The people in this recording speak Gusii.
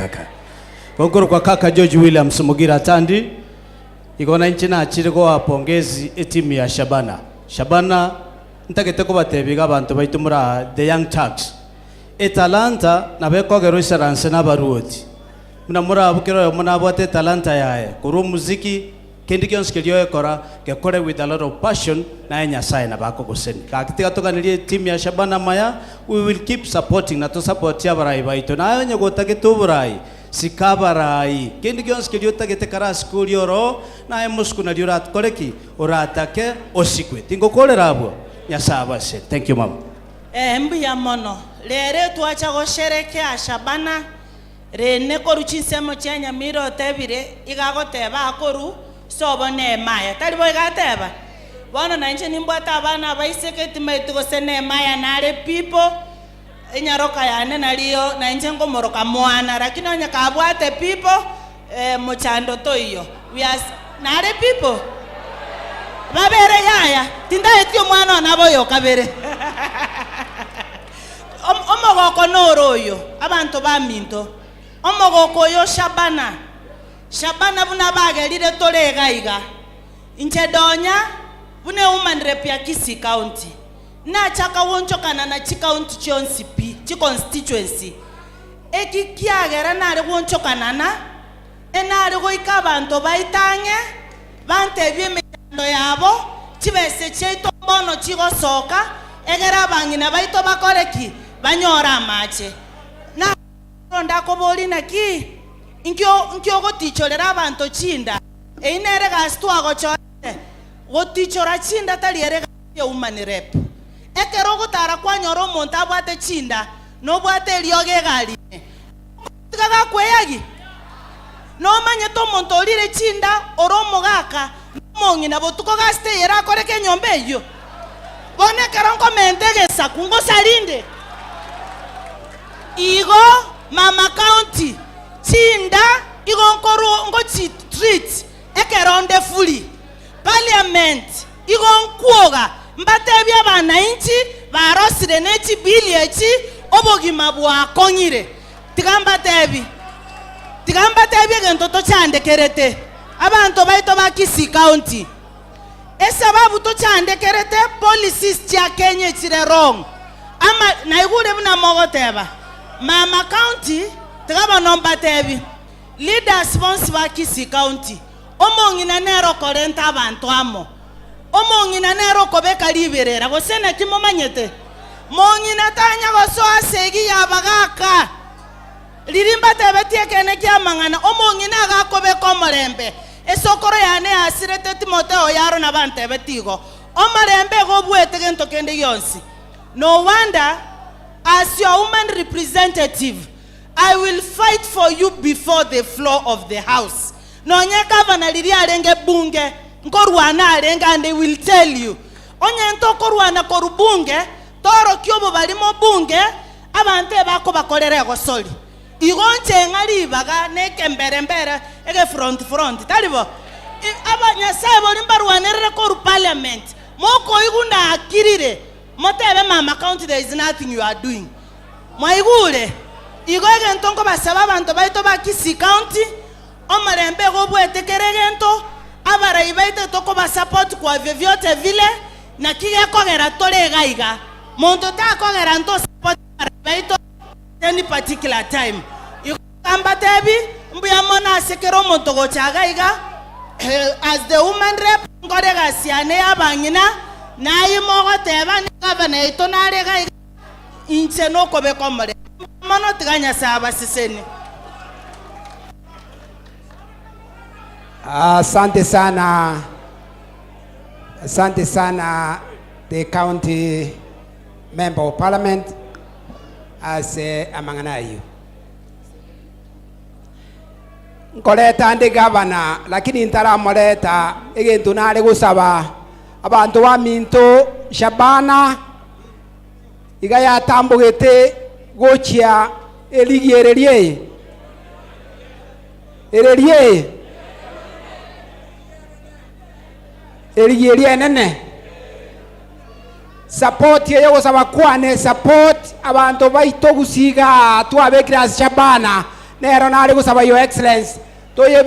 Kaka. Gokorokwa Kaka George Williams Mugira Atandi, igo nainche nachire goa pongezi etimu ya Shabana. Shabana ntagete kobatebia iga abanto baito more aa the young turks. Etalanta nabo ekogerwa isaranse na abaruoti. Buna morabwo kera oyomo nabwate etalanta yaye, korwa omuziki, Kende gionsi keria oekora, gekore with a lot of passion, naye Nyasaye nabo akogosenia. Gaki tiga toganerie team ya Shabana amaya, we will keep supporting na tosapotie abarai baito. Naye onye gotagete oborai, sika abarai. Kende gionsi keria otagete karasike oria oroo, naye mosuku naria orakore ki? Oratake osikwe. Tingokorera abwo? Nyasaye abasesenie. Thank you mama. Ee, mbuya mono. Rero twacha gosherekea Shabana Rene korwa chinsemo chia Nyamira otebire, iga agoteba akorwa sobo Nehemaya. Tari bo iga ateba? Bono nainche nimbwate abana abaiseke, timaeti gose Nehemaya nare pipo, enyaroka yane nario nainche nkomoroka mwana, lakini onye kabwate pipo, eh, mochando toiyo. We are nare pipo? Babere yaya, tintaeti omwana one abe oyo kabere. Omogoko noro oyo, abanto baminto, omogoko oyo Shabana, Shabana buna bagerire tore iga iga. Inche donya buna ewoman rep ya Kisii County, nachaka gwonchokana na chicounty chionsi pi, chiconstituency. Eki kiagera nare gwonchokanana, enare goika abanto baito ang'e, bantebie emechando yabo, chibese chiaito mbono chigosoka, egere abang'ina baito bakore ki? Banyore amache. Na onde akoborie, Naki? Inki inki ogotichorera abanto chinda? Eyio nere egasi twagochorete? Gotichora chinda tari ere egasi ya human rep. Ekero ogotara kwanyora omonto abwate chinda, nobwate eriogi egari ime, Okomotiga gakweyagi? Nomanyete omonto orire chinda ore omogaka na omong'ina botuko gasi teiyo erakoreke enyomba eyio? Bono ekero nkomenta egesaku ngosarinde? Igo mama county chinda igo nkoru ngochi treat ekero nde fully parliament igo nkwoga mbatebie abanainchi barosire ne chibill echi obogima bwakong'ire. Tiga mbatebi, tiga mbatebi egento tochandekerete, abanto baito ba Kisii County. Esababu tochandekerete, policies chia Kenya echire wrong. Ama, naigure buna mogoteba, Mama County, tiga bono mbatebi, leaders bonsi ba Kisii County, omong'ina nere okorenta abanto amo. Omong'ina nere okobeka riberera, gose naki momanyete? Mong'ina tanya gosoa ase egi y'abagaaka. Riria mbatebetie ekeene ki'amang'ana, omong'ina agakobeka omorembe. Esokoro yane yasirete Timotheo yaro nabantebetie igo. Omorembe igo obuete gento kende gionsi. No wonder, as your woman representative, I will fight for you before the floor of the house. Nonye gavana riria arenge bunge, nkorwana arenge and they will tell you. Onye ntokorwana korwa bunge, torokie obobarimo bunge, abanto ebakobakorera egosori. Igo nche ng'a ribaga na ekembere mbere ege front front, tari bo? Aba Nyasae boria mbarwanerere korwa parliament, mokoigwa nakirire, motebe mama county there is nothing you are doing. Mwaigure? Igo egento nkobasaba abanto baito ba Kisii county, Omorembe igo obuete kera egento, abarai baito tokobasupport kwa vyovyote vile, naki gekogera tore iga iga. Monto takogera ntosupport abarai baito at any particular time. Igo mbatebi mbuya mono ase kera omonto gocha iga iga, as the woman rep nkore egasi yane ya abang'ina, naye mogoteba ne gavana yaito nare iga iga, inche nokobeka omorembe. Mbuya mono tiga Nyasae abasesenie. Asante sana, asante sana the county member of parliament ase amang'ana ayio. Nkoreta nde gavana lakini ntaramoreta egento nare gosaba abanto baminto Shabana iga yatambogete gochia erigi ereria eye ereria eye erigi eria enene support eye ogosaba kwane support abanto baito gusii igaa twabekire ase Shabana. Nero nare gosaba Your Excellency toye.